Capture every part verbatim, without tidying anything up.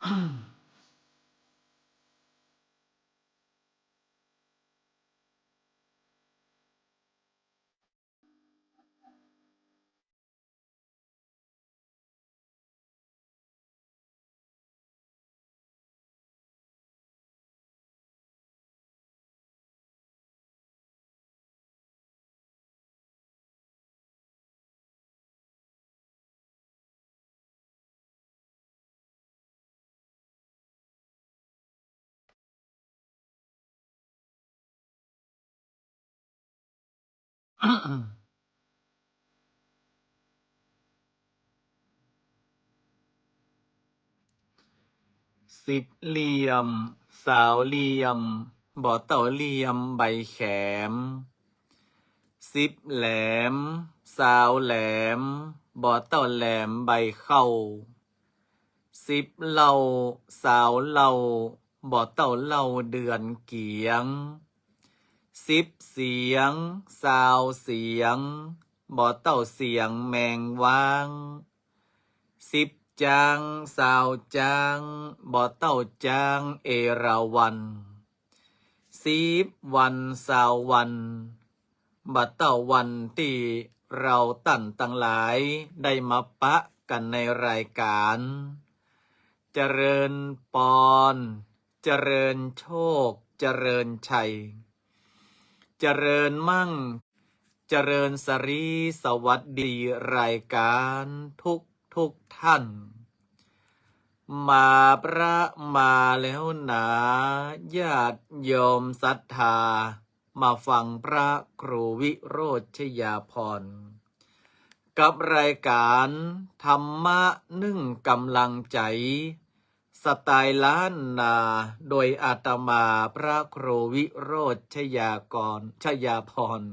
สิบเหลี่ยม ซาวเหลี่ยม บ่เต้าเหลี่ยมใบแขม สิบแหลม ซาวแหลม บ่เต้าแหลมใบเข้า สิบเหล้า ซาวเหล้า บ่เต้าเหล้าเดือนเกียง สิบเสียง ซาวเสียง บ่เต้าเสียงแมงว้าง สิบจ๊าง ซาวจ๊าง บ่เต้าจ๊างเอราวัณ สิบวัน ซาววัน บ่เต้าวันตี้เฮาต้านตังหลายได้มาปะกั๋นในรายก๋าน เจริญปอน เจริญโชค เจริญชัย เจริญมั่ง เจริญสรีสวัสดีรายก๋านทุกทุกท่าน มาพระมาแล้วหนา ญาติโยมศรัทธา มาฟังพระครูวิโรจน์ชยาภรณ์ กับรายก๋านธรรมะนึ่งกำลังใจ๋ สไตล์ล้านนา โดยอาตมาพระครูวิโรจน์ชยากร ชยาภรณ์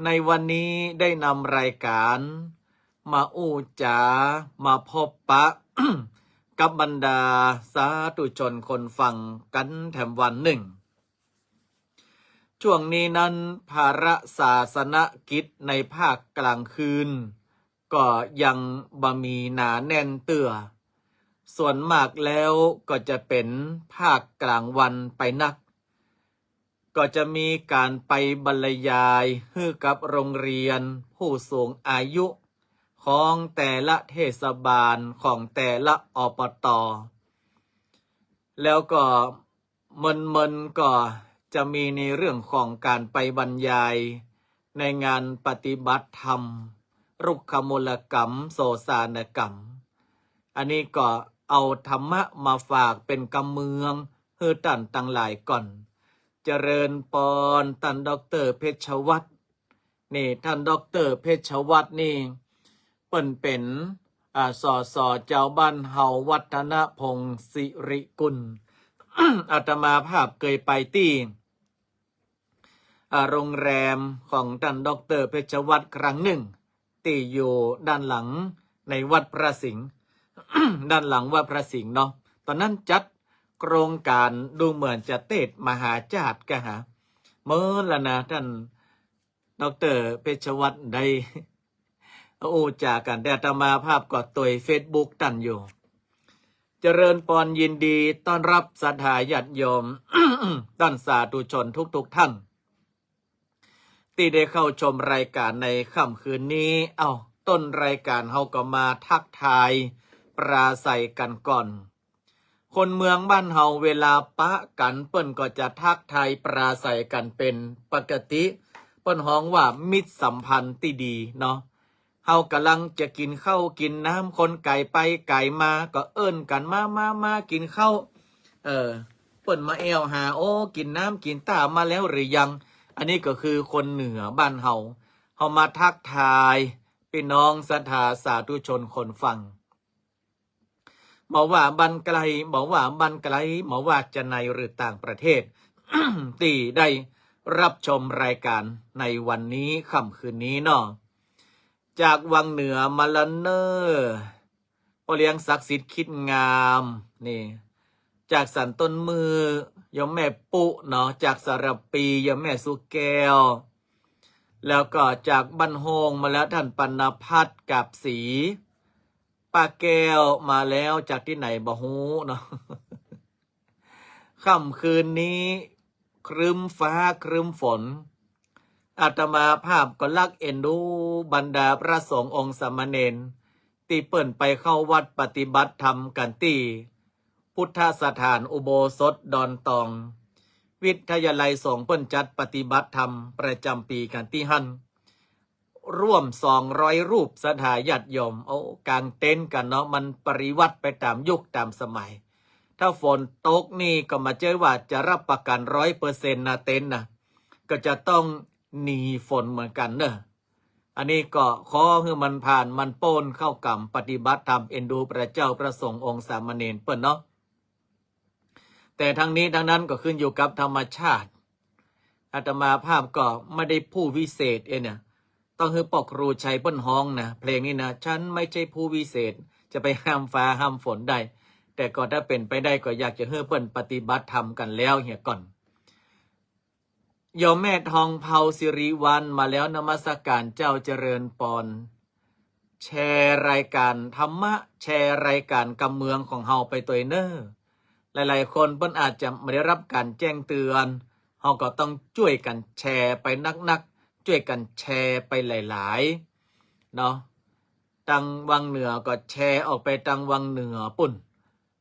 ในวันนี้ได้นำรายก๋านมาอู้จ๋า มาพบปะ กับบรรดาสาธุชนคนฟังกั๋นแถมวันนึ่ง ช่วงนี้นั้นภาระศาสนกิจในภาคกลางคืน ก็ยังบ่มีหนาแน่นเตื้อ ส่วนมากแล้วก็จะเป๋นภาคกลางวันไปนัก ก็จะมีก๋านไปบรรยายหื้อกับโรงเรียนผู้สูงอายุของแต่ละเทศบาลของแต่ละ อปต. แล้วก็ เมินๆ ก็จะมีในเรื่องของก๋านไปบรรยายในงานปฏิบัติธรรม รุกขมูลกรรม โสสานกรรม อันนี้ก็เอาธรรมะมาฝากเป๋นกำเมืองหื้อต้านตังหลายก่อน เจริญปอน ต้านด็อกเตอร์เพชรวัฒน์ นี่ต้านด็อกเตอร์เพชรวัฒน์นี่ เปิ้นเป๋น อ่า สส เจ้าบ้านเฮาวัฒนพงศ์สิริกุล อาตมาภาพเกยไปตี้ อ่า โรงแรมของต้านด็อกเตอร์เพชรวัฒน์ครั้งนึ่ง ตี้อยู่ด้านหลังในวัดพระสิงห์ ด้านหลังวัดพระสิงห์เนาะ ต๋อนนั้นจัดโครงก๋านดูเหมือนจะเตสน์มหาชาติกะหา เมินละนะ ต้าน ด็อกเตอร์เพชรวัฒน์ได้อู้จ๋ากั๋น แต่อาตมาภาพก็ตวยเฟซบุ๊กต้านอยู่ เจริญปอน ยินดีต้อนรับศรัทธาญาติโยม ต้านสาธุชนทุกๆ ท่าน ตี้ได้เข้าชมรายก๋านในค่ำคืนนี้ เอ้า ต้นรายก๋านเฮาก็มาทักทายปราศรัยกั๋นก่อน คนเมืองบ้านเฮาเวลาปะกั๋นเปิ้นก็จะทักทายปราศรัยกั๋นเป๋นปกติ เปิ้นฮ้องว่ามิตรสัมพันธ์ตี้ดีเนาะ เฮาก่ำลังจะกิ๋นข้าวกิ๋นน้ำ คนก๋ายไปก๋ายมาก็เอิ้นกั๋น มา มา มากิ๋นข้าว เออ เปิ้นมาแอ่วหา โอ้ กิ๋นน้ำกิ๋นต้ามาแล้วหรือยัง อันนี้ก็คือคนเหนือบ้านเฮา เฮามาทักทายปี้น้องศรัทธาสาธุชนคนฟัง บ่ว่าบ้านใก้ บ่ว่าบ้านไก๋ บ่ว่าจะในหรือต่างประเทศ ตี้ได้รับชมรายก๋านในวันนี้ค่ำคืนนี้เนาะ จากวังเหนือมาละเน่อ ป้อเลี้ยงศักดิ์สิทธิ์คิดงาม นี่ จากสันต้นมือ โยมแม่ปุ๊เนาะ จากสระปี โยมแม่สุแก้ว แล้วก็จากบ้านโฮงมาแล้ว ต้านปัณณพัฒน์ กาบศรี ป้าแก้วมาแล้วจากตี้ไหนบ่ฮู้เนาะ ค่ำคืนนี้ครึ้มฟ้าครึ้มฝน อาตมาภาพก็ลักเอ็นดูบรรดาพระสงฆ์องค์สามเณร ตี้เปิ้นไปเข้าวัดปฏิบัติธรรมกั๋นตี้พุทธสถานอุโบสถดอนตอง วิทยาลัยสงฆ์เปิ้นจัดปฏิบัติธรรมประจ๋ำปี๋กั๋นตี้หั้น ร่วมสองร้อยรูปศรัทธาญาติโยม โอ้ ก๋างเต็นท์กั๋นเนาะ มันปริวัติไปต๋ามยุคต๋ามสมัย ถ้าฝนตกนี่ก็บ่ใจ้ว่าจะรับประกั๋นร้อยเปอร์เซ็นต์นะ เต็นท์นะ ก็จะต้องหนีฝนเหมือนกั๋นเนาะ อันนี้ก็ขอหื้อมันผ่านมันป๊นเข้าก๋ำปฏิบัติธรรมเอ็นดูพระเจ้าพระสงฆ์องค์สามเณรเปิ้นเนาะ แต่ทั้งนี้ทั้งนั้นก็ขึ้นอยู่กับธรรมชาติ อาตมาภาพก็ไม่ได้ผู้วิเศษเองเนี่ย ต้องหื้อป้อครูชัยเปิ้นฮ้องนะ เพลงนี้นะ ฉันไม่ใช่ผู้วิเศษ จะไปห้ามฟ้าห้ามฝนได้ แต่ก็ถ้าเป๋นไปได้ก็อยากจะหื้อเปิ้นปฏิบัติธรรมกั๋นแล้วเหียก่อน โยมแม่ทองเภาสิริวัลย์มาแล้ว นมัสการเจ้า เจริญปอน แชร์รายการธรรมะ แชร์รายการกำเมืองของเฮาไปตวยเน่อ หลายๆ คนเปิ้นอาจจะบ่ได้รับก๋านแจ้งเตือน เฮาก็ต้องจ้วยกั๋นแชร์ไปนักๆ จ้วยกั๋นแชร์ไปหลายๆ เนาะ ตังวังเหนือก็แชร์ออกไปตังวังเหนือปุ้น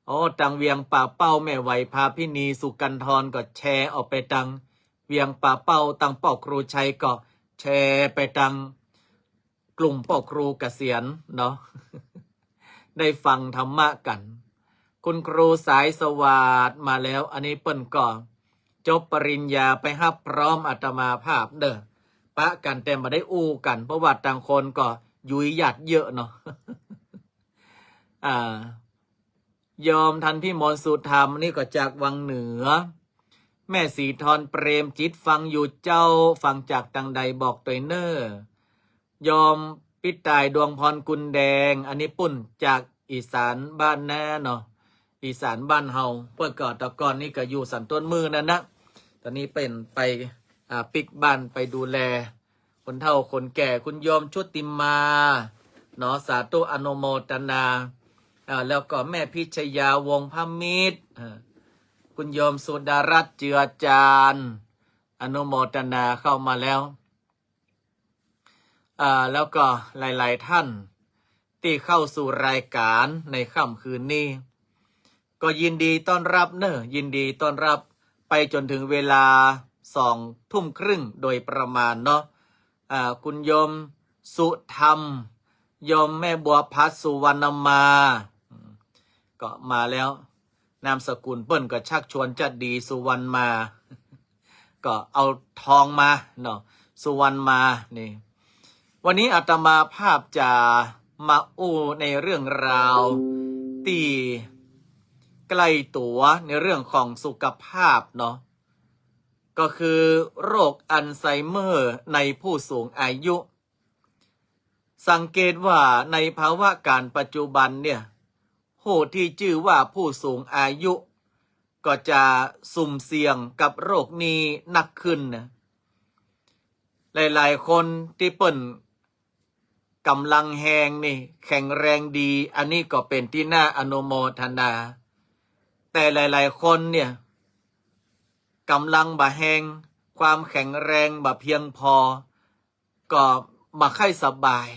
โอ้ ตังเวียงป่าเป้า แม่ไหว พาพินี สุกันทร ก็แชร์ออกไปตังเวียงป่าเป้า ตังป้อครูชัยก็แชร์ไปตังกลุ่มป้อครูเกษียณเนาะ ได้ฟังธรรมะกั๋น คุณครูสายสวัสดิ์มาแล้ว อันนี้เปิ้นก็จบปริญญาไปฮับพร้อมอาตมาภาพเน่อ ปะกั๋นแต่บ่ได้อู้กั๋น เพราะว่าต่างคนก็ยุ้ยญาติเยอะเนาะ อ่า โยมทันพิมลสุธรรม นี่ก็จากวังเหนือ แม่สีทรเปรมจิต ฟังอยู่เจ้า ฟังจากตังใดบอกตวยเน่อ โยมปิดตายดวงพรกุลแดง อันนี้ปุ้นจากอีสานบ้านนาเนาะ อีสานบ้านเฮา เปิ้นก็แต่ก่อนนี่ก็อยู่สันต้นมือนั่นนะ ต๋อนนี้เปิ้นไป อ่า ปิ๊กบ้านไปดูแล คนเฒ่าคนแก่ คุณโยมชุติมา เนาะ สาธุอนุโมทนา อ่า แล้วก็แม่พิชยา วงศ์พมิตร อ่า คุณโยมสุดารัตน์ เจือจาน อนุโมทนาเข้ามาแล้ว อ่า แล้วก็หลายๆ ท่านตี้เข้าสู่รายการในค่ำคืนนี้ ก็ยินดีต้อนรับเน่อ ยินดีต้อนรับไปจ๋นถึงเวลาสองทุ่มครึ่งโดยประมาณเนาะ อ่า คุณโยมสุธรรม โยมแม่บัวพัด สุวรรณมา อืม ก็มาแล้ว นามสกุลเปิ้นก็ชักชวนจะดี สุวรรณมา ก็เอาทองมาเนาะ สุวรรณมานี่ วันนี้อาตมาภาพจะมาอู้ในเรื่องราวตี้ใก้ตั๋วในเรื่องของสุขภาพเนาะ ก็คือโรคอัลไซเมอร์ในผู้สูงอายุ สังเกตว่าในภาวะการปัจจุบันเนี่ย ผู้ตี้จื้อว่าผู้สูงอายุ ก็จะสุ่มเสี่ยงกับโรคนี้นักขึ้นนะ หลายๆ คนตี้เปิ้นก๋ำลังแฮงนี่ แข็งแรงดี อันนี้ก็เป๋นตี้น่าอนุโมทนา แต่หลายๆ คนเนี่ย ก๋ำลังบ่แฮง ความแข็งแรงบ่เพียงพอ ก็บ่ใค่สบาย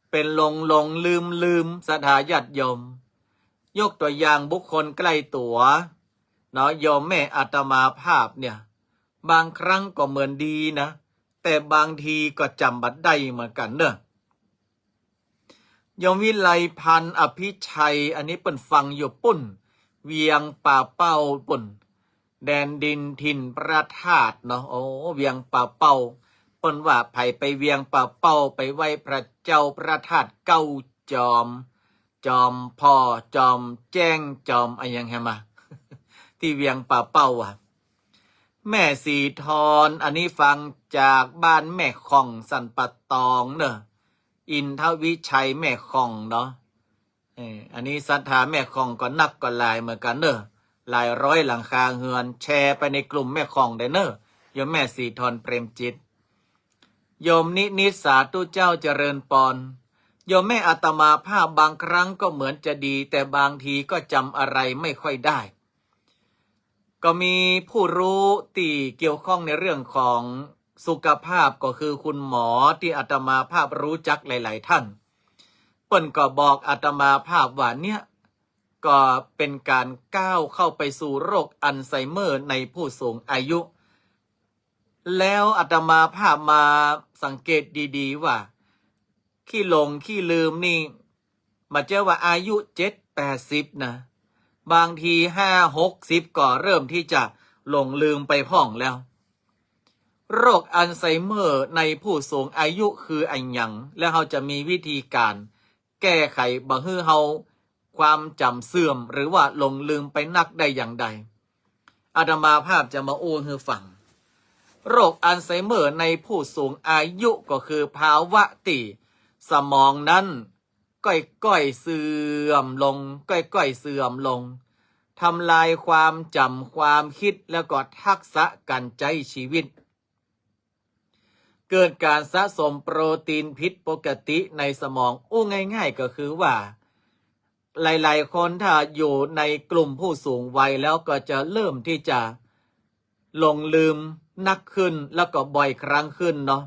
เป๋นหลงๆ ลืมๆ ศรัทธาญาติโยม ยกตั๋วอย่างบุคคลใก้ตั๋วเนาะ โยมแม่อาตมาภาพเนี่ย บางครั้งก็เหมือนดีนะ แต่บางทีก็จ๋ำบ่ได้เหมือนกั๋นเน่อ โยมวิไลพรรณ อภิชัย อันนี้เปิ้นฟังอยู่ปุ้น เวียงป่าเป้าปุ้น แดนดินถิ่นพระธาตุเนาะ โอ้ เวียงป่าเป้า เปิ้นว่าใผไปเวียงป่าเป้า ไปไหว้พระเจ้าพระธาตุเก้าจอม จอมพ่อ จอมแจ้ง จอมอะหยังแหมมา ตี้เวียงป่าเป้าอะ แม่สีทร อันนี้ฟังจากบ้านแม่ข่องสันป่าตองเน่อ อินทวิชัยแม่ข่องเนาะ เออ อันนี้ศรัทธาแม่ข่องก็นักก็หลายเหมือนกั๋นเน่อ หลายร้อยหลังคาเฮือน แชร์ไปในกลุ่มแม่ข่องได้เน่อ โยมแม่สีทร เปรมจิต โยมนินิต สาธุเจ้า เจริญปอน โยมแม่อาตมาภาพบางครั้งก็เหมือนจะดี แต่บางทีก็จำอะไรไม่ค่อยได้ ก็มีผู้รู้ตี้เกี่ยวข้องในเรื่องของสุขภาพ ก็คือคุณหมอตี้อาตมาภาพรู้จักหลายๆ ท่าน เปิ้นก็บอกอาตมาภาพว่าเนี่ย ก็เป็นการก้าวเข้าไปสู่โรคอัลไซเมอร์ในผู้สูงอายุ แล้วอาตมาภาพมาสังเกตดีๆ ว่า ขี้หลงขี้ลืมนี่ บ่ใจ้ว่าอายุเจ็ดแปดสิบนะ บางทีห้าหกสิบก็เริ่มที่จะหลงลืมไปพ่องแล้ว โรคอัลไซเมอร์ในผู้สูงอายุคืออะหยัง และเฮาจะมีวิธีการแก้ไขบ่หื้อเฮาความจ๋ำเสื่อม หรือว่าหลงลืมไปนักได้อย่างใด อาตมาภาพจะมาอู้หื้อฟัง โรคอัลไซเมอร์ในผู้สูงอายุก็คือภาวะตี้สมองนั้น ก้อยๆ เสื่อมลง ก้อยๆ เสื่อมลง ทำลายความจ๋ำความคิด แล้วก็ทักษะการใจ๊ชีวิต เกิดการสะสมโปรตีนผิดปกติในสมอง อู้ง่ายๆ ก็คือว่า หลายๆ คนถ้าอยู่ในกลุ่มผู้สูงวัยแล้วก็จะเริ่มที่จะหลงลืมนักขึ้น แล้วก็บ่อยครั้งขึ้นเนาะ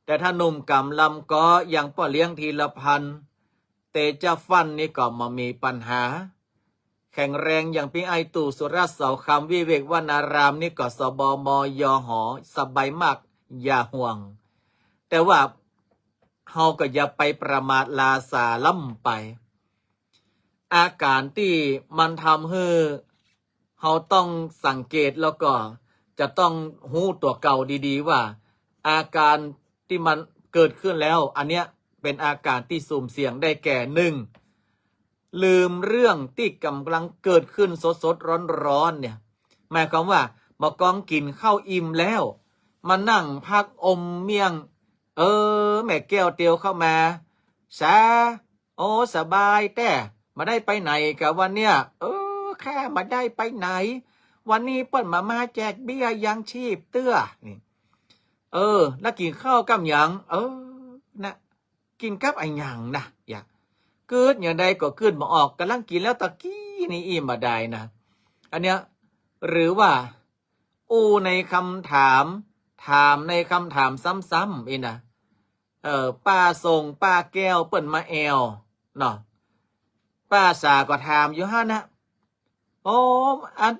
แต่ถ้าหนุ่มก๋ำลำก๊ออย่างป้อเลี้ยงธีรพันธ์ เตจ๊ะฟั่นนี่ก็บ่มีปัญหา แข็งแรงอย่างปี้อ้ายตู่สุรัตน์ เสาคำ วิเวกวรรณารามนี่ก็ สบมยห สบายมาก อย่าห่วง แต่ว่าเฮาก็อย่าไปประมาทลาสาล้ำไป อาการตี้มันทำหื้อเฮาต้องสังเกต แล้วก็จะต้องฮู้ตั๋วเก่าดีๆ ว่า อาการตี้มันเกิดขึ้นแล้ว อันเนี้ยเป็นอาการตี้สุ่มเสี่ยงได้แก่ หนึ่ง ลืมเรื่องตี้ก่ำลังเกิดขึ้นสดๆ ร้อนๆ เนี่ย หมายความว่า บ่ากองกิ๋นข้าวอิ่มแล้ว มานั่งพักอมเมี่ยง เออ แม่แก้วเตียวเข้ามา สา โอ้ สบายแต๊ บ่ได้ไปไหนกาวันเนี้ย เออ ข้าบ่ได้ไปไหน วันนี้เปิ้นบ่ามาแจกเบี้ยยังชีพเตื้อ นี่ เออ แล้วกิ๋นข้าวกับหยัง เออ นะ กิ๋นกับอะหยังนะ อย่า กึ๊ดอย่างใดก็กึ๊ดบ่ออก ก่ำลังกิ๋นแล้วตะกี้นี่ อิ่มบ่ดายนะ อันเนี้ย หรือว่า อู้ในคำถาม ถามในคำถามซ้ำๆ อี้นะ เออ ป้าส่ง ป้าแก้วเปิ้นมาแอ่วเนาะ ป้าสาก็ถามอยู่หั้นนะ โอ้ อัน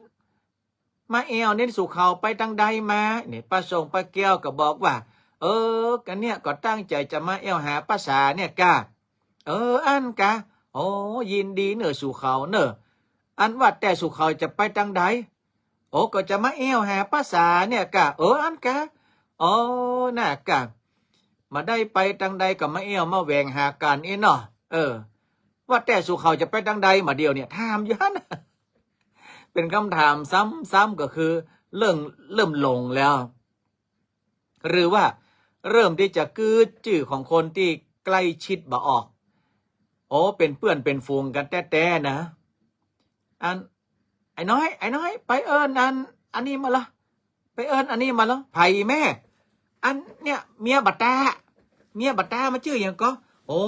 มาแอ่วนี่สู่เขาไปตางใดมา นี่ ป้าส่ง ป้าแก้วก็บอกว่า เออ ก็เนี่ย ก็ตั้งใจ๋จะมาแอ่วหาป้าสาเนี่ยก้า เออ อั้นก้า โอ้ ยินดีเน่อสู่เขาเน่อ อันว่าแต่สู่เขาจะไปตางใด โอ้ ก็จะมาแอ่วหาป้าสาเนี่ยก้า เออ อั้นก้า โอ้ น่ะก้า บ่ได้ไปตางใดก็มาแอ่วมาแหวงหากั๋นเอ้เนาะ เออ ว่าแต่สู่เขาจะไปตางใดบ่าเดี่ยวเนี่ย ถามอยู่หั้น เป็นคำถามซ้ำๆ ก็คือเริ่ม เริ่มหลงแล้ว หรือว่าเริ่มตี้จะกึ๊ดจื้อของคนตี้ใก้ชิดบ่ออก โอ้ เป๋นเปื้อนเป๋นฝูงกั๋นแต๊ๆ นะ อัน ไอ้น้อย ไอ้น้อย ไปเอิ้นอัน อันนี้มาละ ไปเอิ้นอันนี้มาละ ใผแม่ อันเนี่ย เมียบ่าต๋า เมียบ่าต๋ามันจื้อหยังก่อ โอ้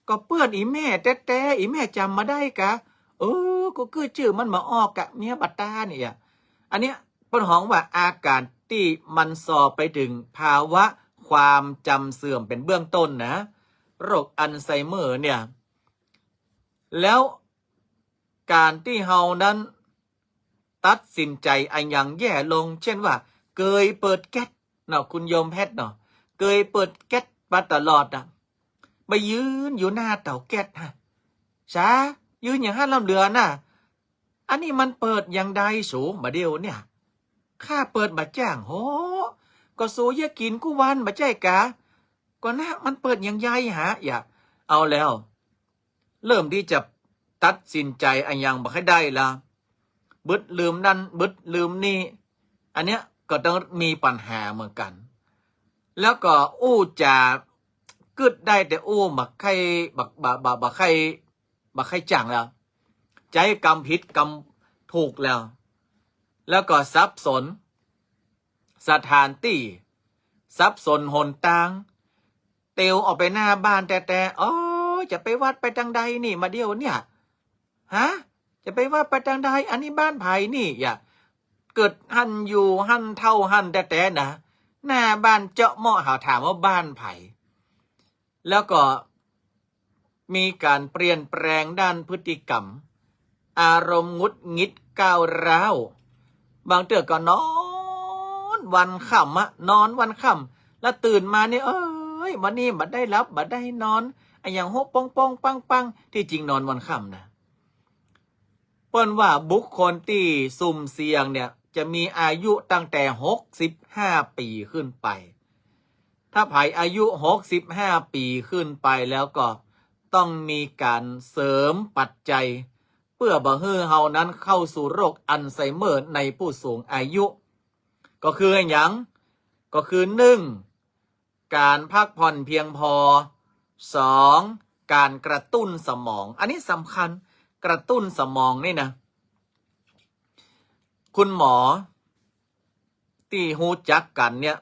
ก็เปื้อนอี่แม่แต๊ๆ อี่แม่จ๋ำบ่ได้ก้า เออ ก็กึ๊ดจื้อมันบ่ออกก้า เมียบ่าต๋าเนี่ย อันเนี้ยเปิ้นฮ้องว่าอาการตี้มันส่อไปเถิงภาวะความจ๋ำเสื่อมเป๋นเบื้องต้นนะ โรคอัลไซเมอร์เนี่ย แล้วก๋านตี้เฮานั้นตัดสินใจ๋อะหยังแย่ลง เช่นว่า เกยเปิดแก๊สเนาะ คุณโยมแพทย์เนาะ เกยเปิดแก๊สมาตลอดน่ะ ไปยืนอยู่หน้าเต๋าแก๊สฮะ สา ยืนอย่างหั้นล้ำเหลือน่ะ อันนี้มันเปิดอย่างใดสูบ่าเดี่ยวเนี่ย ข้าเปิดบ่าจ้าง โห ก็สูเยียะกิ๋นกู้วันบ่ใจ้ก้า ก็นะ มันเปิดอย่างใดฮะ อย่า เอาแล้ว เริ่มตี้จะตัดสินใจ๋อะหยังบ่ค่อยได้ละ บึดลืมนั่น บึดลืมนี่ อันเนี้ยก็ต้องมีปัญหาเหมือนกั๋น แล้วก็อู้จ๋ากึ๊ดได้แต่อู้บ่ใค่ บ่ บ่ บ่ บ่ใค่ บ่ใค่จั่งแล้ว ใจ๊กำผิดกำถูกแล้ว แล้วก็สับสนสถานตี้ สับสนหนตาง แต ตียวออกไปหน้าบ้านแต๊ๆ โอ้ย จะไปวัดไปตางใดนี่มาเดี่ยวเนี่ย ฮะ จะไปวัดไปตางใด อันนี้บ้านใผนี่ อย่า เกิดหั้นอยู่หั้นเฒ่าหั้นแต๊ๆ นะ หน้าบ้านเจาะเมาะ หาถามว่าบ้านใผ แล้วก็มีการเปลี่ยนแปลงด้านพฤติกรรม อารมณ์หงุดหงิดก้าวร้าว บางเตื้อก็นอนวันค่ำอะ นอนวันค่ำ แล้วตื่นมานี่ เอ้ย วันนี้บ่ได้หลับ บ่ได้นอน อะหยังหัวป้องๆ ปังๆ ตี้จริงนอนวันค่ำนะ เปิ้นว่าบุคคลตี้ซุ่มเสี่ยงเนี่ย จะมีอายุตั้งแต่หกสิบห้าปี๋ขึ้นไป ถ้าใผอายุหกสิบห้าปี๋ขึ้นไปแล้วก็ต้องมีการเสริมปัจจัย เปื้อบ่หื้อเฮานั้นเข้าสู่โรคอัลไซเมอร์ในผู้สูงอายุ ก็คืออะหยัง ก็คือ หนึ่ง การพักผ่อนเพียงพอ สอง การกระตุ้นสมอง อันนี้สำคัญ กระตุ้นสมองนี่นะ คุณหมอตี้ฮู้จักกั๋นเนี่ย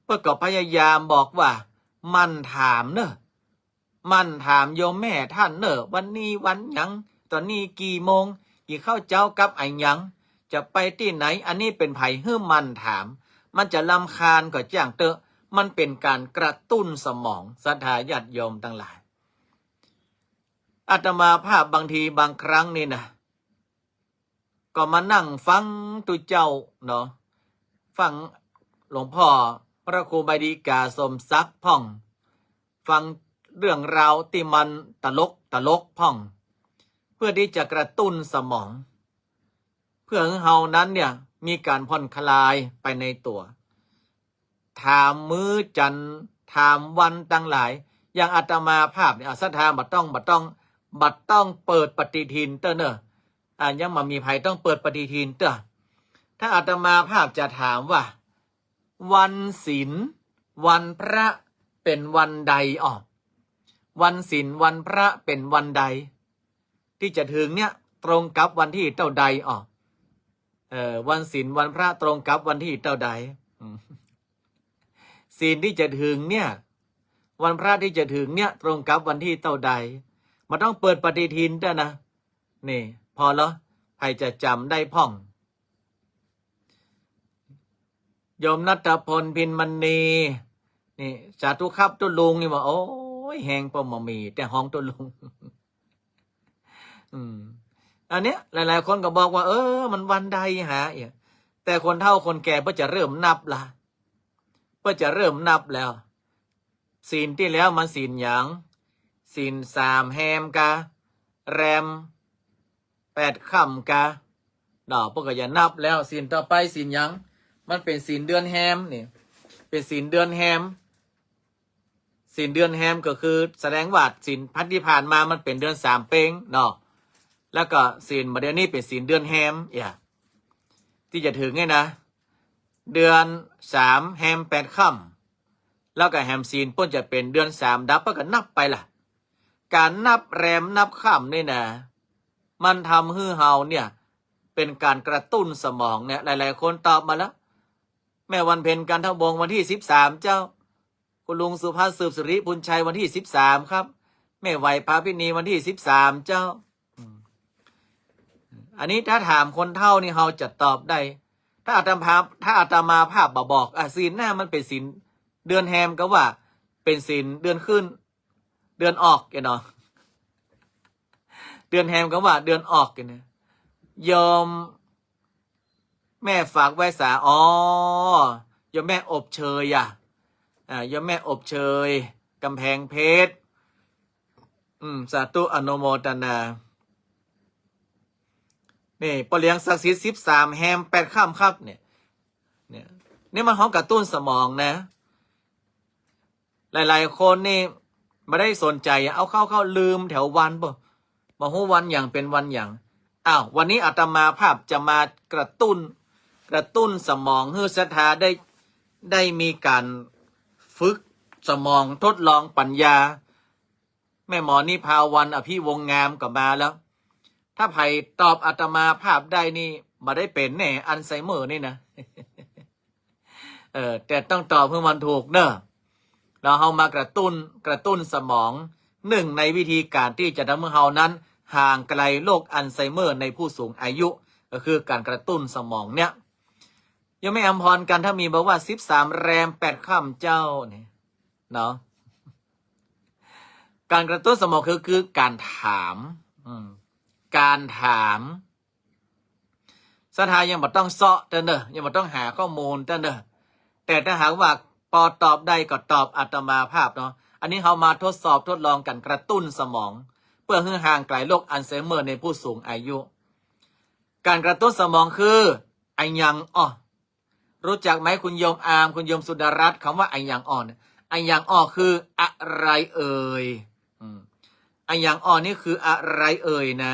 เปิ้นก็พยายามบอกว่า หมั่นถามเน่อ หมั่นถามโยมแม่ต้านเน่อ วันนี้วันหยัง ต๋อนนี้กี่โมง กิ๋นข้าวเจ๊ากับอะหยัง จะไปตี้ไหน อันนี้เป๋นใผ หื้อหมั่นถาม มันจะรำคาญก็จ้างเต๊อะ มันเป๋นการกระตุ้นสมอง ศรัทธาญาติโยมตังหลาย อาตมาภาพบางทีบางครั้งนี่นะ ก็มานั่งฟังตุ๊เจ้าเนาะ ฟังหลวงพ่อพระครูใบดีกาสมศักดิ์พ่อง ฟังเรื่องราวตี้มันตลกตลกพ่อง เปื้อตี้จะกระตุ้นสมอง เปื้อหื้อเฮานั้นเนี่ยมีการผ่อนคลายไปในตั๋ว ถามมื้อจันทร์ ถามวันตังหลาย อย่างอาตมาภาพเนี่ย อ่ะ ศรัทธาบ่ต้อง บ่ต้อง บ่ต้องเปิดปฏิทินเต๊อะเน่อ อ่ะ ยังบ่มีใผต้องเปิดปฏิทินเต๊อะ ถ้าอาตมาภาพจะถามว่า วันศีล วันพระเป๋นวันใดอ่อ วันศีล วันพระเป๋นวันใด ตี้จะถึงเนี่ย ตรงกับวันตี้เต้าใดอ่อ เออ วันศีล วันพระตรงกับวันตี้เต้าใด อืม ศีลตี้จะถึงเนี่ย วันพระตี้จะถึงเนี่ย ตรงกับวันตี้เต้าใด บ่ต้องเปิดปฏิทินเต๊อะนะ นี่ ผ่อลอ ใผจะจ๋ำได้พ่อง โยมณัฐพล พินมณี นี่ สาธุครับตุ๊ลุง นี่ว่า โอ้ย แฮงป้อบ่มี แต่ฮ้องตุ๊ลุง อืม อันเนี้ย หลายๆ คนก็บอกว่า เออ มันวันใดหา แต่คนเฒ่าคนแก่เปิ้นจะเริ่มนับละ เปิ้นจะเริ่มนับแล้ว ศีลตี้แล้วมันศีลหยัง ศีลสามแฮมกา แรมแปดค่ำกา เนาะ เปิ้นก็จะนับแล้ว ศีลต่อไปศีลหยัง มันเป๋นศีลเดือนแฮมนี่ เป๋นศีลเดือนแฮม ศีลเดือนแฮมก็คือแสดงว่าศีลพัดตี้ผ่านมามันเป๋นเดือนสามเป๊งเนาะ แล้วก็ศีลบ่าเดี่ยวนี้เป๋นศีลเดือนแฮม อย่า ตี้จะถึงเนี่ยนะ เดือนสามแฮมแปดค่ำ แล้วก็แฮมศีลเปิ้นจะเป๋นเดือนสามดับ เปิ้นก็นับไปละ การนับแรมนับค่ำนี่นะ มันทำหื้อเฮาเนี่ย เป๋นการกระตุ้นสมองเนี่ย หลายๆ คนตอบมาแล้ว แม่วันเพ็ญ กันทวงศ์ วันตี้สิบสามเจ้า คุณลุงสุภาพ สืบสิริปุญชัย วันตี้สิบสามครับ แม่ไหว พาพินี วันตี้สิบสามเจ้า อืม อันนี้ถ้าถามคนเฒ่านี่เฮาจะตอบได้ ถ้าอาตมา ถ้าอาตมาภาพบ่บอก อ่ะ ศีลหน้ามันเป๋นศีลเดือนแฮมก็ว่า เป๋นศีลเดือนขึ้น เดือนออกแกเนาะ เดือนแฮมก็ว่าเดือนออกแกเนี่ย โยมแม่ฝากไว้สา อ๋อ โยมแม่อบเชยอ่ะ อ่า โยมแม่อบเชย กำแพงเพชร อืม สาธุอนุโมทนา นี่ ป้อเลี้ยงศักดิ์สิทธิ์ สิบสามแฮมแปดค่ำครับ เนี่ย เนี่ย นี่มันฮ้องกระตุ้นสมองนะ หลายๆ คนนี่บ่ได้สนใจ๋ เอาเข้าๆ ลืมแถววัน บ่ บ่ฮู้วันหยังเป๋นวันหยัง อ้าว วันนี้อาตมาภาพจะมากระตุ้น กระตุ้นสมองหื้อศรัทธาได้ ได้มีการฝึกสมอง ทดลองปัญญา แม่หมอนิพาวัน อภิวงศ์งามก็มาแล้ว ถ้าใผตอบอาตมาภาพได้นี่ บ่ได้เป๋นแน่ อัลไซเมอร์นี่นะ เออ แต่ต้องตอบหื้อมันถูกเน่อ แล้วเฮามากระตุ้น กระตุ้นสมอง นึ่งในวิธีก๋านตี้จะทำหื้อเฮานั้นห่างไกลโรคอัลไซเมอร์ในผู้สูงอายุ ก็คือก๋านกระตุ้นสมองเนี่ย โยมแม่อำพร กันทะมีบอกว่า สิบสามแรมแปดค่ำเจ้า เนี่ย เนาะ ก๋านกระตุ้นสมองคือ คือก๋านถาม อืม ก๋านถาม ศรัทธายังบ่ต้องเซาะเต้อเน่อ ยังบ่ต้องหาข้อมูลเต้อเน่อ แต่ถ้าหากว่าปอตอบได้ก็ตอบอาตมาภาพเนาะ อันนี้เฮามาทดสอบทดลองก๋านกระตุ้นสมอง เปื้อหื้อห่างไกลโรคอัลไซเมอร์ในผู้สูงอายุ ก๋านกระตุ้นสมองคือ อะหยังอ้อ รู้จักไหมคุณโยมอาร์ม คุณโยมสุดารัตน์ คำว่าอะหยังอ้อเนี่ย อะหยังอ้อคืออะไรเอ่ย อืม อะหยังอ้อนี่คืออะไรเอ่ยนะ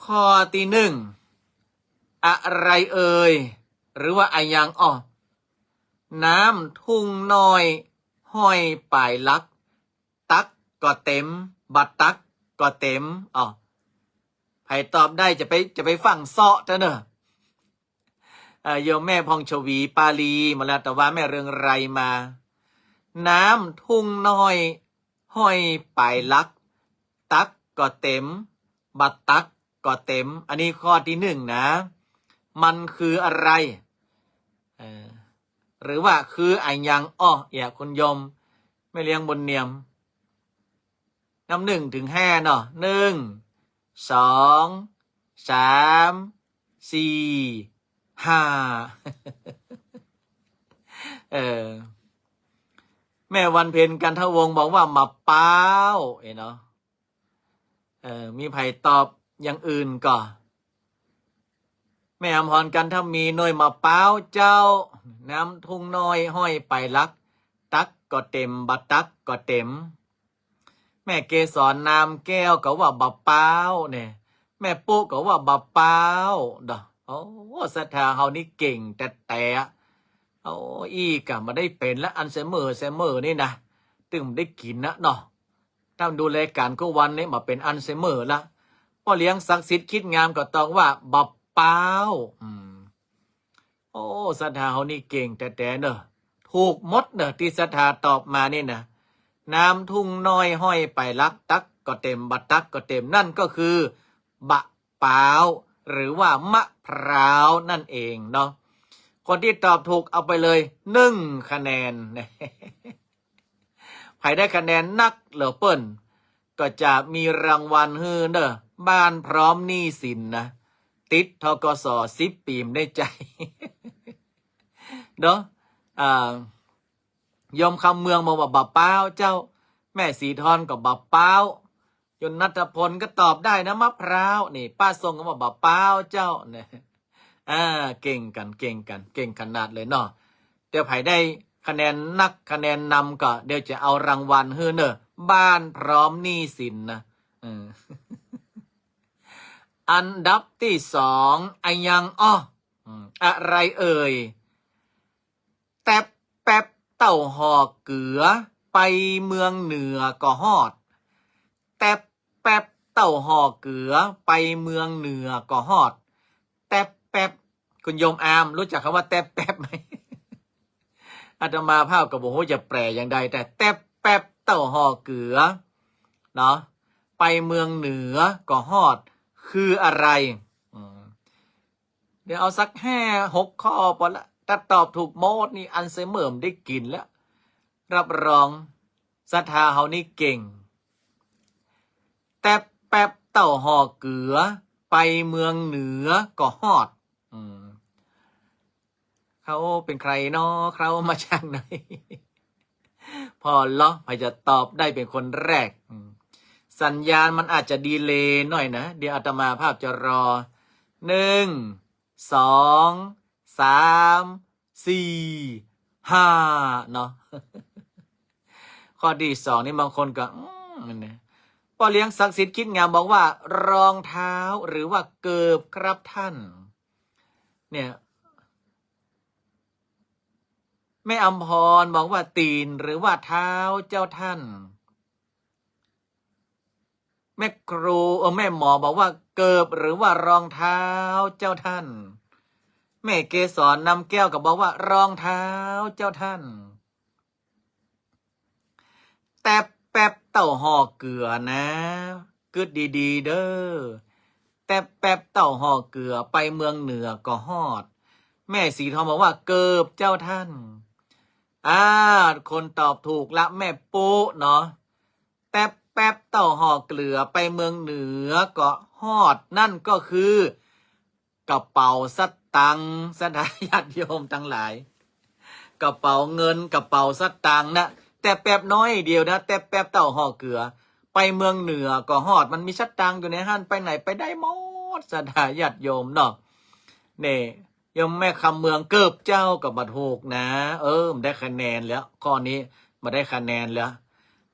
ข้อตี้นึ่ง อะไรเอ่ย หรือว่าอะหยังอ้อ น้ำทุ่งน้อยห้อยป๋ายหลัก ตักก็เต็ม บ่ตักก็เต็ม อ้อ ใผตอบได้จะไป จะไปฟั่งเซาะเต้อเน่อ เอ่อ โยมแม่พองฉวี ปาลี มาแล้ว แต่ว่าแม่เรืองไกรมา น้ำทุ่งน้อยห้อยป๋ายหลัก ตักก็เต็ม บ่ตักก็เต็ม อันนี้ข้อตี้นึ่งนะ มันคืออะไร เอ่อ หรือว่าคืออะหยังอ้อ เอี่ย คุณโยม แม่เลี้ยงบุญเนียม นับนึ่งเถิงห้าเนาะ นึ่ง สอง สาม สี่ ห้า เออ แม่วันเพ็ญ กันทวงศ์ บอกว่า มะป๊าว เอ้ยเนาะ เออ มีใผตอบอย่างอื่นก่อ แม่อำพร กันทะมี หน่วยมะป๊าวเจ้า น้ำทุ่งน้อยห้อยป๋ายหลัก ตักก็เต็ม บ่ตักก็เต็ม แม่เกสร นามแก้ว ก็ว่าบ่ป๊าวเนี่ย แม่ปุ๊ก็ว่าบ่ป๊าวเนาะ โอ้ ศรัทธาเฮานี่เก่งแต๊ๆ โอ้ อี้ก่ะ บ่ได้เป๋นละ อัลไซเมอร์ ไซเมอร์นี่นะ ตึงบ่ได้กิ๋นนะเนาะ ถ้าดูรายก๋านกู้วันนี่ บ่เป๋นอัลไซเมอร์ละ ป้อเลี้ยงศักดิ์สิทธิ์คิดงามก็ตอบว่า บ่ป๊าว อืม โอ้ ศรัทธาเฮานี่เก่งแต๊ๆ เน่อ ถูกหมดเน่อ ตี้ศรัทธาตอบมานี่นะ น้ำทุ่งน้อยห้อยป๋ายหลัก ตักก็เต็ม บ่ตักก็เต็ม นั่นก็คือ บ่ป๊าว หรือว่ามะพร้าวนั่นเองเนาะ คนตี้ตอบถูกเอาไปเลยนึ่งคะแนน ใผได้คะแนนนักเหลือเปิ้น ก็จะมีรางวัลหื้อเน่อ บ้านพร้อมหนี้สินนะ ติด ธ.ก.ส. สิบปี๋มได้ใจ๋ เนาะ อ่า โยมคำเมืองบอกว่าบ่ป๊าวเจ้า แม่ศรีธรก็บ่ป๊าว โยมณัฐพลก็ตอบได้นะ มะพร้าว นี่ ป้าทรงก็บอกบ่ป๊าวเจ้า เนี่ย อ่า เก่งกั๋น เก่งกั๋น เก่งขนาดเลยเนาะ เดี๋ยวใผได้คะแนนนัก คะแนนนำก็ เดี๋ยวจะเอารางวัลหื้อเน่อ บ้านพร้อมหนี้สินนะ เออ อันดับตี้สอง อะหยังอ้อ อืม อะไรเอ่ย แต๊บแป๊บเต้าห่อเกือ ไปเมืองเหนือก็ฮอด แต๊บแป๊บเต้าห่อเกือ ไปเมืองเหนือก็ฮอด แต๊บแป๊บ คุณโยมอาร์ม รู้จักคำว่าแต๊บแป๊บไหม อาตมาภาพก็บ่ฮู้จะแปลอย่างใด แต่แต๊บแป๊บเต้าห่อเกือ เนาะ ไปเมืองเหนือก็ฮอด คืออะไร อืม เดี๋ยวเอาสักห้าหกข้อปอละ ถ้าตอบถูกหมดนี่อัลไซเมอร์บ่ได้กิ๋นแล้ว รับรองศรัทธาเฮานี่เก่ง แต๊บแป๊บเต้าห่อเกือ ไปเมืองเหนือก็ฮอด อืม เขาเป๋นใผน้อ เขามาจากไหน ผ่อเนาะ ใผจะตอบได้เป๋นคนแรก อืม สัญญาณมันอาจจะดีเลย์หน่อยนะ เดี๋ยวอาตมาภาพจะรอ นึ่ง สอง สาม สี่ ห้า เนาะ ข้อตี้สองนี่บางคนก็ อืม เนี่ย ป้อเลี้ยงศักดิ์สิทธิ์คิดงามบอกว่า รองเท้าหรือว่าเกิบครับท่าน เนี่ย แม่อำพรบอกว่า ตี๋นหรือว่าเท้าเจ้าท่าน แม่ครู เออ แม่หมอบอกว่า เกิบหรือว่ารองเท้าเจ้าท่าน แม่เกสรนำแก้วก็บอกว่า รองเท้าเจ้าท่าน แต๊บแป๊บเต้าห่อเกือนะ กึ๊ดดีๆ เด้อ แต๊บแป๊บเต้าห่อเกือ ไปเมืองเหนือก็ฮอด แม่สีทองบอกว่าเกิบเจ้าท่าน อ่า คนตอบถูกละแม่ปุ๊เนาะ แต๊บแป๊บเต้าห่อเกือ ไปเมืองเหนือก็ฮอด นั่นก็คือ กระเป๋าสตางค์ ศรัทธาญาติโยมตังหลาย กระเป๋าเงิน กระเป๋าสตางค์นะ แต๊บแป๊บน้อยเดียวนะ แต๊บแป๊บเต้าห่อเกือ ไปเมืองเหนือก็ฮอด มันมีสตางค์อยู่ในหั้น ไปไหนไปได้หมด ศรัทธาญาติโยมเนาะ นี่ โยมแม่คำเมือง เกิบเจ้าก็บ่ถูกนะ เออ บ่ได้คะแนนแล้ว ข้อนี้บ่ได้คะแนนแล้ว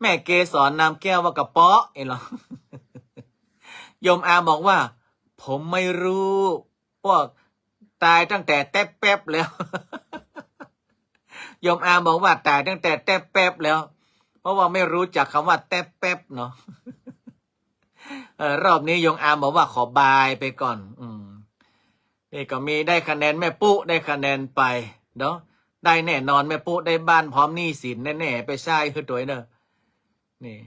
แม่เกสรนามแก้วว่ากระเป๋า เห็นเหรอ โยมอาบอกว่า ผมไม่รู้ พวกตายตั้งแต่แต๊บแป๊บแล้ว โยมอาบอกว่าตายตั้งแต่แต๊บแป๊บแล้ว เพราะว่าไม่รู้จักคำว่าแต๊บแป๊บเนาะ เออ รอบนี้โยมอาบอกว่าขอบายไปก่อน อืม นี่ก็มีได้คะแนนแม่ปุ๊ได้คะแนนไปเนาะ ได้แน่นอน แม่ปุ๊ได้บ้านพร้อมหนี้สินแน่ๆ ไปใช้คือตัวเนอะ นี่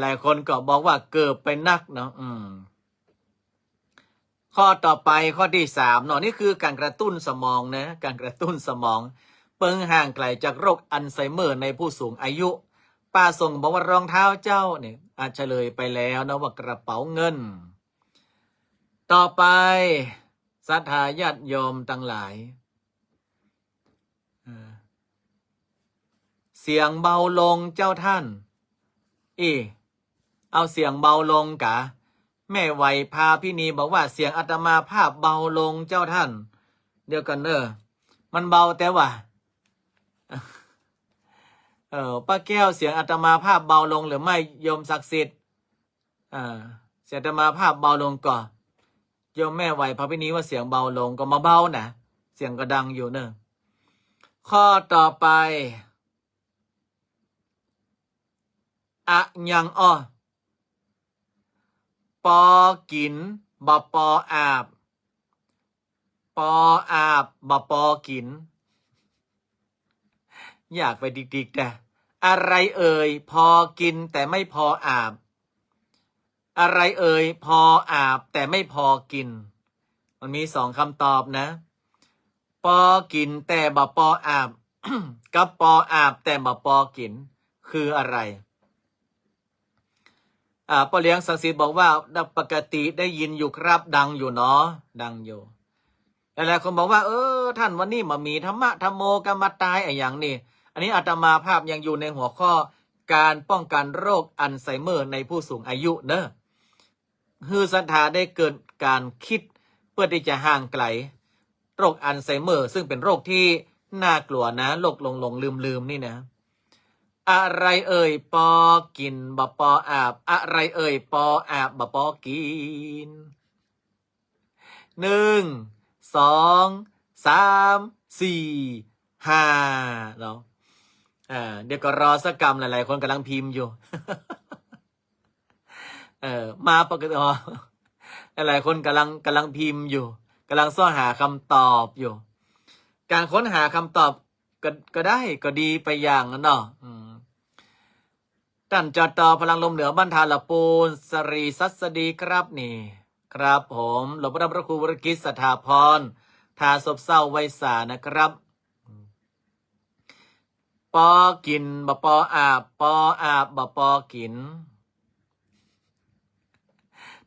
หลายๆ คนก็บอกว่าเกิบไปนักเนาะ อืม ข้อต่อไป ข้อตี้สามเนาะ นี่คือก๋านกระตุ้นสมองนะ ก๋านกระตุ้นสมอง เปิงห่างไกลจากโรคอัลไซเมอร์ในผู้สูงอายุ ป้าส่งบอกว่ารองเท้าเจ้า เนี่ย อ่ะ เฉลยไปแล้วนะว่ากระเป๋าเงิน ต่อไป ศรัทธาญาติโยมตังหลาย เออ เสียงเบาลงเจ้าท่าน อี้ เอาเสียงเบาลงกา แม่ไหวพาพินีบอกว่าเสียงอาตมาภาพเบาลงเจ้าท่าน เดี๋ยวก่อนเนอะ มันเบาแต่ว่า เออ ป้าแก้ว เสียงอาตมาภาพเบาลงหรือไม่ โยมศักดิ์สิทธิ์ อ่า เสียงอาตมาภาพเบาลงก่อ โยมแม่ไหวพาพินีว่าเสียงเบาลงก็มาเบานะ เสียงก็ดังอยู่เนอะ ข้อต่อไป อะหยังอ้อ ปอกิ๋น บ่ปออาบ ปออาบ บ่ปอกิ๋น อยากไปดิกๆ แต่ อะไรเอ่ย พอกินแต่ไม่พออาบ อะไรเอ่ย พออาบแต่ไม่พอกิ๋น มันมีสองคำตอบนะ ปอกิ๋นแต่บ่ปออาบ กับปออาบแต่บ่ปอกิ๋น คืออะไร อ่า ป้อเลี้ยงศักดิ์สิทธิ์บอกว่า ปกติได้ยินอยู่ครับ ดังอยู่เนาะ ดังอยู่ หลายๆ คนบอกว่า เออ ท่าน วันนี้บ่มีธรรมะธรรมโมกั๋นบ่ตายอะหยังนี่ อันนี้อาตมาภาพยังอยู่ในหัวข้อการป้องกันโรคอัลไซเมอร์ในผู้สูงอายุเนอะ หื้อศรัทธาได้เกิดก๋านกึ๊ดเปื้อตี้จะห่างไกลโรคอัลไซเมอร์ ซึ่งเป๋นโรคตี้น่ากลัวนะ โรคหลงๆ ลืมๆ นี่นะ อะไรเอ่ย ปอกิ๋น บ่ปออาบ อะไรเอ่ย ปออาบ บ่ปอกิ๋น หนึ่ง สอง สาม สี่ ห้า เนาะ อ่า เดี๋ยวก็รอสักกำ หลายๆ คนก่ำลังพิมพ์อยู่ เออ มาปกติ อ๋อ หลายๆ คนก่ำลัง ก่ำลังพิมพ์อยู่ ก่ำลังซอกหาคำตอบอยู่ ก๋านค้นหาคำตอบก็ ก็ได้ ก็ดีไปอย่างนั้นเนาะ อืม ต้าน จต พลังลมเหนือบ้านทาละปูน สรีสัสดีครับนี่ ครับผม หลวงพ่อพระครูวรกิจ ศรัทธาพร ทาซบเศร้าไว้สานะครับ ปอกิ๋น บ่ปออาบ ปออาบ บ่ปอกิ๋น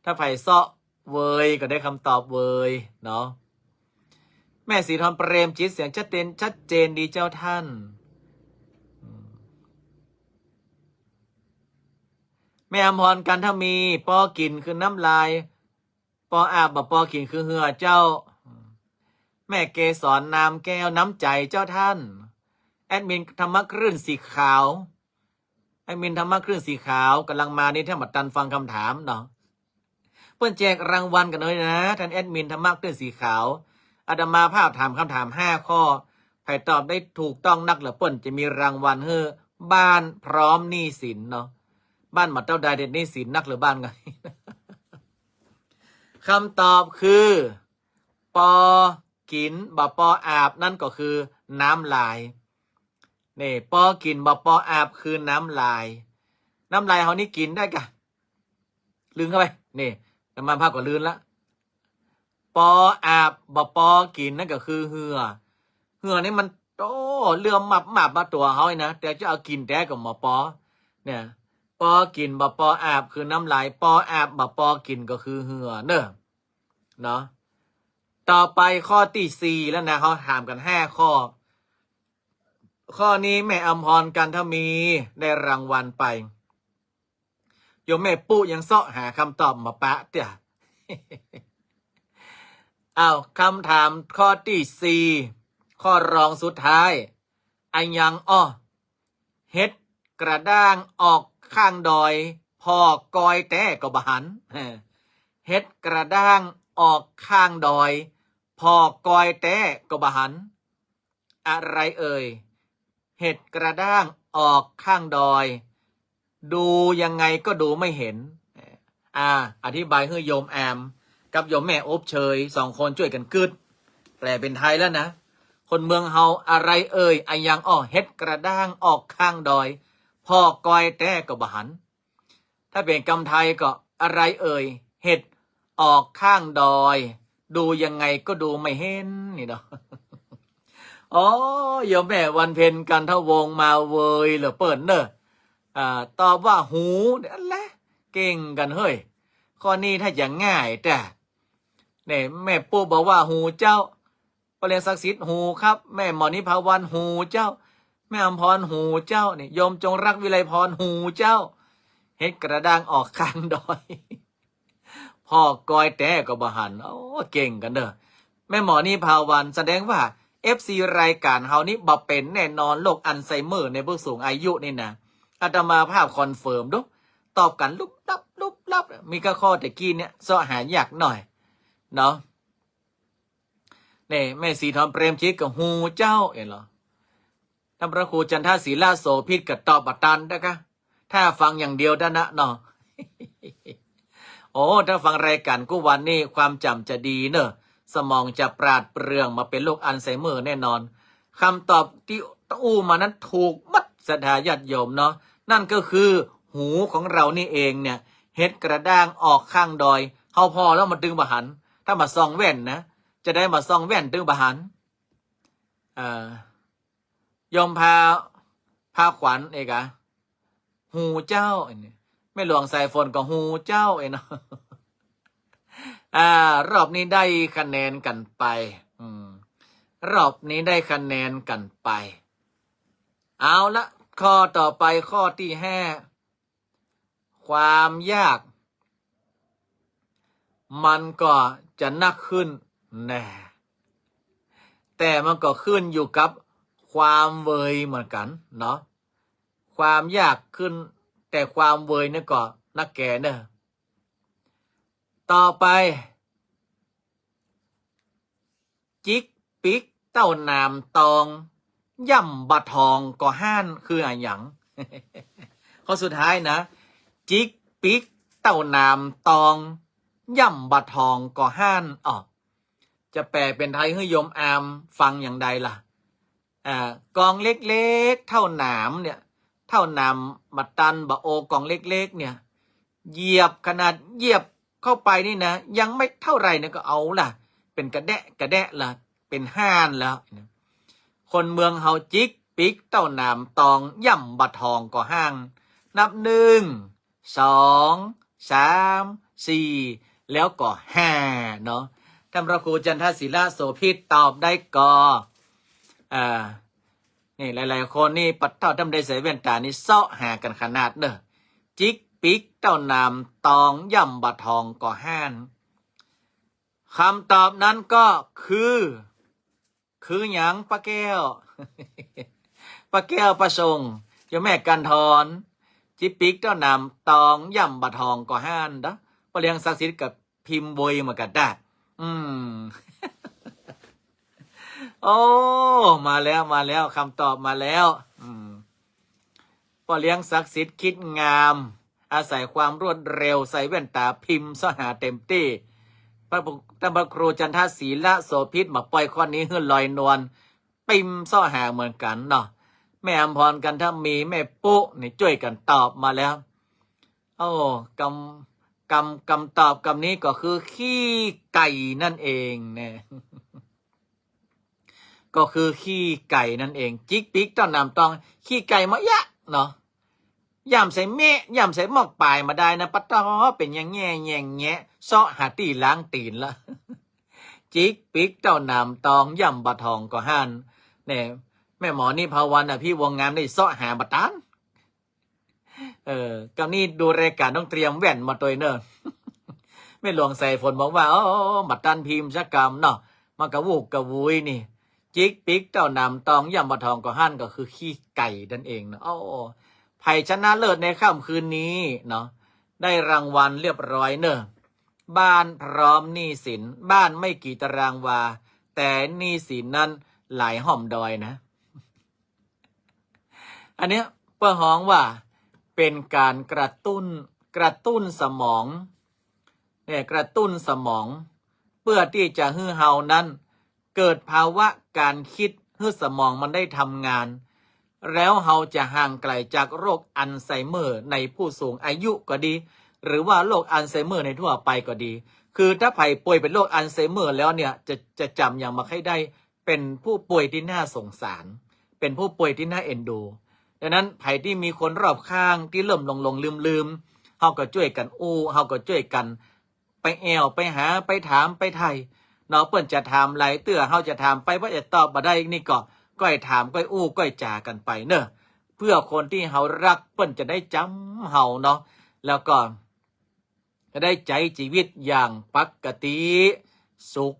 ถ้าใผเซาะเวยก็ได้คำตอบเวยเนาะ แม่สีทองเปรมจิต เสียงชัดเจน ชัดเจนดีเจ้าท่าน อืม แม่อมร กันทมี ปอกิ๋นคือน้ำลาย ปออาบ บ่ปอกิ๋นคือเหื่อเจ้า แม่เกสร นามแก้ว น้ำใจ๋เจ้าท่าน แอดมินธรรมะคลื่นสีขาว แอดมินธรรมะคลื่นสีขาวก่ำลังมานี่ ถ้าบ่ตันฟังคำถามเนาะ เปิ้นแจกรางวัลกั๋นเลยนะ ต้านแอดมินธรรมะคลื่นสีขาว อาตมาภาพถามคำถามห้าข้อ ใผตอบได้ถูกต้องนักเหลือเปิ้นจะมีรางวัลหื้อ บ้านพร้อมหนี้สินเนาะ บ้านบ่เต้าใดเด็ดหนี้สินนักเหลือบ้านไง คำตอบคือ ปอกิ๋น บ่ปออาบ นั่นก็คือน้ำลาย นี่ ปอกิ๋นบ่ปออาบคือน้ำลาย น้ำลายเฮานี่กิ๋นได้กะ ลืนเข้าไป นี่ อาตมาภาพก็ลืนละ ปออาบบ่ปอกิ๋นนั่นก็คือเหื่อ เหื่อนี่มัน โอ้ เลื่อมมับๆ มาตั๋วเฮานี่นะ แต่จะเอากิ๋นแต๊ก็บ่ปอ เนี่ย ปอกิ๋นบ่ปออาบคือน้ำลาย ปออาบบ่ปอกิ๋นก็คือเหื่อเน่อ เนาะ ต่อไปข้อตี้สี่แล้วนะ เฮาถามกั๋นห้าข้อ ข้อนี้แม่อำพร กันทมี ได้รางวัลไป โยมแม่ปุ๊ยังเซาะหาคำตอบบ่ปะเตื้อ อ้าว คำถามข้อตี้สี่ ข้อรองสุดท้าย อะหยังอ้อ เห็ดกระด้างออกข้างดอย ผ่อกอยแต๊ก็บ่หัน เห็ดกระด้างออกข้างดอย ผ่อกอยแต๊ก็บ่หัน อะไรเอ่ย เห็ดกระด้างออกข้างดอย ดูยังไงก็ดูไม่เห็น อ่า อธิบายหื้อโยมแอม กับโยมแม่อบเชย สองคนจ้วยกั๋นกึ๊ด แปลเป๋นไทยแล้วนะ คนเมืองเฮา อะไรเอ่ย อะหยังอ้อ เห็ดกระด้างออกข้างดอย ผ่อกอยแต๊ก็บ่หัน ถ้าเป๋นกำไทยก็ อะไรเอ่ย เห็ดออกข้างดอย ดูยังไงก็ดูไม่เห็น นี่เนาะ อ๋อ โยมแม่วันเพ็ญ กันทวงศ์ มาเวยเหลือเปิ้นเน่อ อ่า ตอบว่าหู เนี่ยแหละ เก่งกั๋นเฮ้ย ข้อนี้ถ้าจะง่ายแต๊ เนี่ย แม่ปุ๊บอกว่าหูเจ้า ป้อเลี้ยงศักดิ์สิทธิ์หูครับ แม่หมอนิพาวันหูเจ้า แม่อำพรหูเจ้า นี่ โยมจงรักวิไลพรหูเจ้า เห็ดกระด้างออกข้างดอย ผ่อกอยแต๊ก็บ่หัน โอ้ เก่งกั๋นเน่อ แม่หมอนิพาวัน แสดงว่า เอฟซี รายก๋านเฮานี่บ่เป๋นแน่นอน โรคอัลไซเมอร์ในผู้สูงอายุนี่นะ อาตมาภาพคอนเฟิร์มดู ตอบกั๋นลุบลับลุบลับ มีก้าข้อตะกี้เนี่ย เซาะหายากหน่อย เนาะ นี่ แม่ศรีถอนเปรมจิตก็ฮู้เจ้า เห็นเหรอ ต้านพระครูจันทศิลาโสภิตก็ตอบบ่ตันนะคะ ถ้าฟังอย่างเดียวเต้านั้นเนาะ โอ้ ถ้าฟังรายก๋านกู้วันนี่ ความจ๋ำจะดีเน่อ สมองจะปราดเปรื่อง บ่เป๋นโรคอัลไซเมอร์แน่นอน คำตอบตี้อู้มานั้นถูกหมด ศรัทธาญาติโยมเนาะ นั่นก็คือ หูของเฮานี่เองเนี่ย เห็ดกระด้างออกข้างดอย เฮาผ่อแล้วมันตึงบ่หัน ถ้าบ่ส่องแว่นนะ จะได้บ่ส่องแว่นตึงบ่หัน เอ่อ โยมพา พาขวัญเอกอะ ฮู้เจ้า อันนี้ แม่หลวงสายฝนก็ฮู้เจ้า เอ้ยเนาะ อ่า รอบนี้ได้คะแนนกั๋นไป อืม รอบนี้ได้คะแนนกั๋นไป เอาละ ข้อต่อไป ข้อตี้ห้า ความยาก มันก็จะนักขึ้นแน่ แต่มันก็ขึ้นอยู่กับความเวยเหมือนกั๋นเนาะ ความยากขึ้น แต่ความเวยนี่ก็นักแก่เน่อ ต่อไป จิกปิ๊กเต้าหนามตอง ย่ำบ่ถ่องก็ฮ้าน คืออะหยัง ข้อสุดท้ายนะ จิกปิ๊กเต้าหนามตอง ย่ำบ่ถ่องก็ฮ้าน อ้อ จะแปลเป๋นไทยหื้อโยมอามฟังอย่างใดล่ะ อ่า กองเล็กๆ เต้าหนามเนี่ย เต้าหนามบ่ตันบ่โอ กองเล็กๆ เนี่ย เหยียบ ขนาดเหยียบเข้าไปนี่นะ ยังไม่เท่าไหร่เนี่ยก็เอาล่ะ เป๋นกระแดะกระแดะละ เป๋นฮ้านแล้ว คนเมืองเฮาจิกปิ๊กเต้าหนามตอง ย่ำบ่ถ่องก็ฮ้าน นับหนึ่ง สอง สาม สี่ แล้วก็ห้าเนาะ ต้านพระครูจันทศิลาโสภิตตอบได้ก็ อ่า นี่หลายๆ คนนี่ปัดเต้าต้ำได้ใส่แว่นต๋านี่เซาะหากั๋นขนาดเน่อ จิกปิ๊กเต้าหนามตอง ย่ำบ่ถ่องก็ฮ้าน คำตอบนั้นก็คือ คือหยังป้าแก้ว ป้าแก้ว ป้าส่ง โยมแม่กันทร จิกปิ๊กเต้าหนามตอง ย่ำบ่ถ่องก็ฮ้านเนาะ ป้อเลี้ยงศักดิ์สิทธิ์ก็พิมพ์เวยเหมือนกั๋นด้า อืม โอ้ มาแล้ว มาแล้ว คำตอบมาแล้ว อืม ป้อเลี้ยงศักดิ์สิทธิ์คิดงาม อาศัยความรวดเร็ว ใส่แว่นต๋าพิมพ์เซาะหาเต๋มตี้ พระ ต้านพระครูจันทศิลาโสภิตมาปอยข้อนี้หื้อลอยนวล พิมพ์เซาะหาเหมือนกั๋นเนาะ แม่อำพร กันทมี แม่ปุ๊นี่จ้วยกั๋นตอบมาแล้ว โอ้ กำ กำ กำตอบกำนี้ก็คือขี้ไก่นั่นเองเนี่ย ก็คือขี้ไก่นั่นเอง จิกปิ๊กเต้าหนามตอง ขี้ไก่มาเยียะเนาะ ย่ำใส่เมะ ย่ำใส่หม้อป๋ายมาได้นะ ปะต๊อ เป๋นอย่างแง่อย่างแงะ เซาะหาตี้ล้างตี๋นละ จิกปิ๊กเต้าหนามตอง ย่ำบ่ถ่องก็หั้น เนี่ย แม่หมอนิพาวัน อภิวงศ์งาม ได้เซาะหาบ่ตัน เออ กำนี้ดูรายก๋านต้องเตรียมแว่นมาตวยเน่อ แม่หลวงสายฝนบอกว่า โอ้ บ่ตันพิมพ์สักกำเนาะ มันกระวุกกระวุยนี่ จิกปิ๊กเต้าหนามตอง ย่ำบ่ถ่องก็หั้น ก็คือขี้ไก่นั่นเองเนาะ โอ้ ใผชนะเลิศในค่ำคืนนี้เนาะ ได้รางวัลเรียบร้อยเน่อ บ้านพร้อมหนี้สิน บ้านไม่กี่ตารางวา แต่หนี้สินนั้นหลายฮ่อมดอยนะ อันเนี้ยเปิ้นฮ้องว่าเป๋นก๋านกระตุ้น กระตุ้นสมอง เนี่ย กระตุ้นสมอง เปื้อตี้จะหื้อเฮานั้น เกิดภาวะก๋านกึ๊ด หื้อสมองมันได้ทำงาน แล้วเฮาจะห่างไก๋จากโรคอัลไซเมอร์ในผู้สูงอายุก็ดี หรือว่าโรคอัลไซเมอร์ในทั่วไปก็ดี คือถ้าใผป่วยเป๋นโรคอัลไซเมอร์แล้วเนี่ย จะ จะจ๋ำหยังบ่ใค่ได้ เป๋นผู้ป่วยตี้น่าสงสาร เป๋นผู้ป่วยตี้น่าเอ็นดู ดังนั้นใผตี้มีคนรอบข้างตี้เริ่มหลงๆ ลืมๆ เฮาก็จ้วยกั๋นอู้ เฮาก็จ้วยกั๋นไปแอ่ว ไปหา ไปถาม ไปไถ่เนาะ เปิ้นจะถามหลายเตื้อ เฮาจะถามไป เปิ้นจะตอบบ่ได้นี่ก็ ก้อยถาม ก้อยอู้ ก้อยจ๋ากั๋นไปเน่อ เปื้อคนตี้เฮาฮักเปิ้นจะได้จ๋ำเฮาเนาะ แล้วก็ จะได้ใจ๊จีวิตอย่างปกติสุข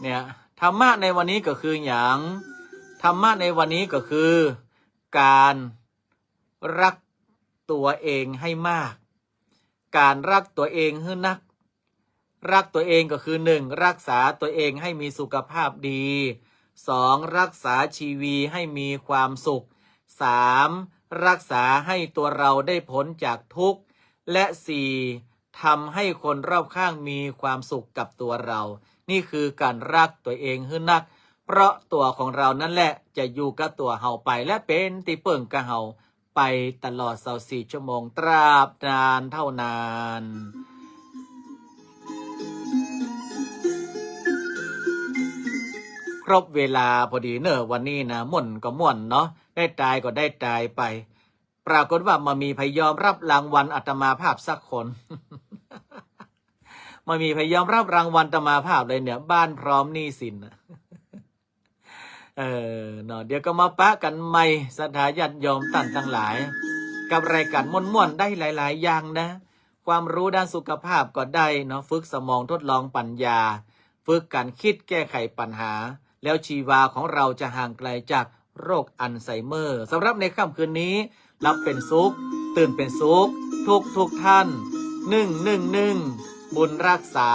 เนี่ย ธรรมะในวันนี้ก็คือหยัง ธรรมะในวันนี้ก็คือ ก๋านฮักตั๋วเองหื้อมาก ก๋านฮักตั๋วเองหื้อนัก ฮักตั๋วเองก็คือ หนึ่ง ฮักษาตั๋วเองหื้อมีสุขภาพดี สอง ฮักษาจีวิตหื้อมีความสุข สาม ฮักษาหื้อตั๋วเฮาได้ป๊นจากตุ๊กข์ และ สี่ ทำหื้อคนรอบข้างมีความสุขกับตั๋วเฮา นี่คือก๋านฮักตั๋วเองหื้อนัก เพราะตั๋วของเฮานั้นแหละจะอยู่กับตั๋วเฮาไป และเป๋นตี้เปิ้งกับเฮา ไปตลอดซาวสี่ชั่วโมง ตราบนานเท่านาน ครบเวลาพอดีเน่อวันนี้นะ ม่วนก็ม่วนเนาะ ได้ตายก็ได้ตายไป ปรากฏว่าบ่มีใผยอมฮับรางวัลอาตมาภาพสักคน บ่มีใผยอมฮับรางวัลอาตมาภาพเลยเนี่ย บ้านพร้อมหนี้สินน่ะ เออ เนาะ เดี๋ยวก็มาปะกั๋นใหม่ ศรัทธาญาติโยมต้านตังหลาย กับรายก๋านม่วนๆ ได้หลายๆ อย่างนะ ความรู้ด้านสุขภาพก็ได้เนาะ ฝึกสมองทดลองปัญญา ฝึกก๋านกึ๊ดแก้ไขปัญหา แล้วชีวาของเฮาจะห่างไก๋จากโรคอัลไซเมอร์ สำหรับในค่ำคืนนี้ หลับเป๋นสุข ตื่นเป๋นสุข ทุกๆ ท่าน นึ่ง นึ่ง นึ่ง บุญฮักษา